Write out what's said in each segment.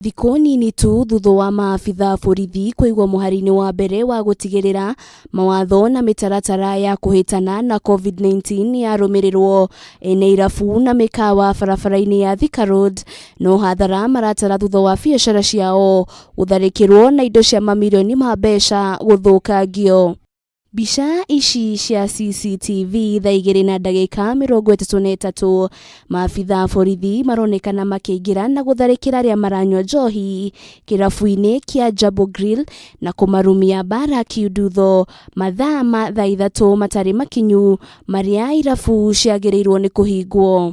Thikũ nini tu thutha wa maabitha a borithi kũigwo mũhari-inĩ wa mbere wa gũtigĩrĩra mawatho na mĩtaratara ya kũhĩtana na Covid-19 nĩyarũmĩrĩrwo, ene irabu na mĩkawa barabara-inĩ ya Thika Road no hathara maratara thutha wa biacara ciao gũtharĩkĩrwo na indo cia mamirioni ma mbeca gũthũkangio. Mbica ici cia CCTV thaa igĩrĩ na ndagĩka 33 maabitha a borithi maronekana makĩingĩra na gũtharĩkĩra arĩa maranyua njohi kĩrabu-inĩ kĩa Jambo Grill na kũmarumia mbara kiundutho mathaa ma thaa 3 matarĩ makinyu marĩa irabu ciagĩrĩirwo nĩ kũhingwo.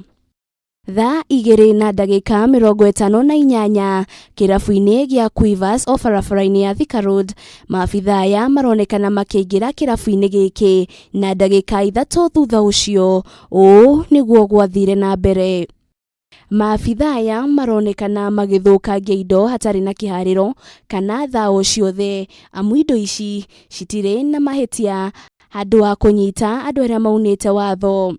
Thaa igĩrĩ na ndagĩka 58 kĩrabu-inĩ gĩa Quivers o barabara-inĩ ya Thika Road, maabitha aya maronekana makĩingĩra kĩrabu-inĩ gĩkĩ na ndagĩka 3 thutha ũcio. Ũũ nĩguo gwathire na mbere. Maabitha aya maronekana magĩthũkangia indo hatarĩ na kĩharĩro kana thaũ ciothe, amu indo ici citirĩ na mahĩtia handũ ha kũnyita andũ arĩa maunĩte watho.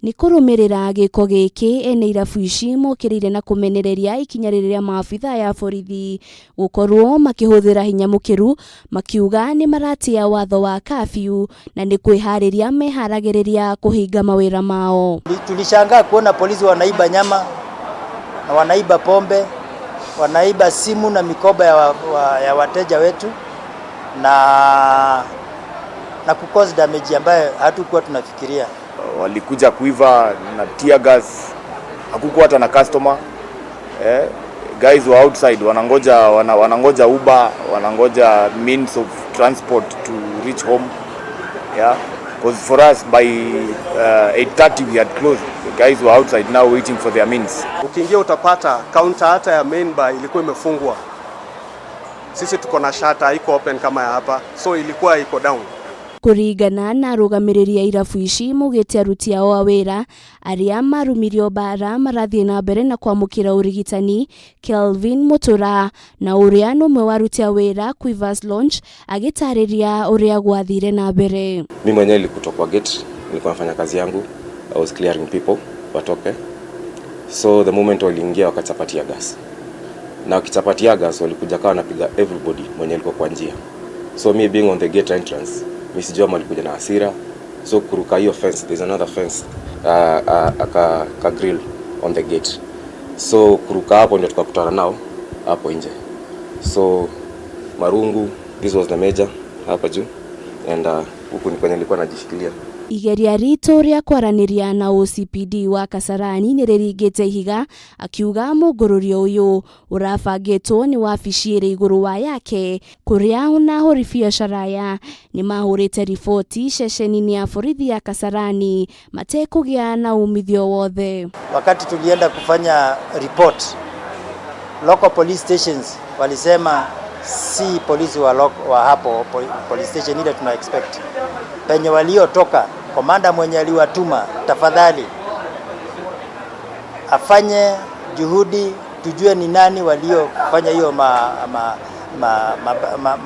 Nĩ kũrũmĩrĩra gĩko gĩkĩ ene irabu ici mokĩrĩire na kũmenereria ikinya rĩrĩ rĩa maabitha ya borithi gũkorwo makĩhũthĩra hinya mũkĩru makiuga nĩ maratĩa watho wa curfew na nĩ kwĩharĩria meharagĩrĩria kũhinga mawĩra mao. Tulishangaa kuona polisi wanaiba nyama na wanaiba pombe, wanaiba simu na mikoba ya wateja wetu na kucause damage ambayo hatukuwa tunafikiria. Walikuja kuiva na tear gas, hakukuwa hata na customer. Guys were outside wanangoja Uber, wanangoja means of transport to reach home. Yeah, because for us by 8:30 we had closed. The guys were outside now waiting for their means. Ukiingia utapata counter hata ya main bar ilikuwa imefungwa. Sisi tuko na shutter haiko open kama ya hapa, so ilikuwa iko down. Kũringana na arũgamĩrĩri a irabu ici maugĩte aruti ao a wĩra arĩa marumirio mbara marathiĩ na mbere na kwamũkĩra ũrigitani. Kelvin Mutura na ũrĩa nĩ ũmwe wa aruti a wĩra Quivers Lounge agĩtarĩria ũrĩa gwathire na mbere. Mi mwenyewe nilikutwa kwa gate, nilikuwa nafanya kazi yangu. I was clearing people watoke. So the moment waliingia wakachapa tear gas. Na wakichapa tear gas walikuja kawa wanapiga everybody mwenye alikuwa kwa njia. So me being on the gate entrance, mi sijua walikuja na hasira. So kuruka hiyo fence, there's another fence, ka grill on the gate. So kuruka hapo ndio tukakutana nao hapo nje. So marungu, this was the major hapa juu and huku ni kwenye nilikuwa najishikilia. Igeria ritũ rĩa kwaranĩria na OCPD wa Kasarani nĩ rĩringĩte ihiga akiuga mũngũrũrio ũyũ ũrabangĩtwo nĩ wabici ĩrĩ igũrũ wa yake kũrĩa ona ahũri biacara aya nĩ mahũrĩte riboti ceceni-inĩ ya borithi ya Kasarani matekũgĩa na umithio wothe. Wakati tulienda kufanya report, local police stations walisema si polisi wa hapo police station ile tuna expect. Penye waliotoka, komanda mwenye aliwatuma, tafadhali afanye juhudi tujue ni nani waliofanya hiyo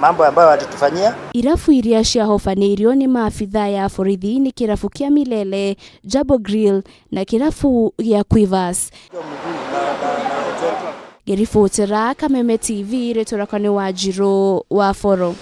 mambo ambayo walitufanyia. Irabu iria ciahobanĩirio nĩ maabitha ya borithi nĩ kĩrabu kĩa Milele, Jambo Grill na kĩrabu gĩa Quivers. Ngĩribotera Kameme TV, rĩtwa rĩakwa nĩ Wanjirũ wa Boro.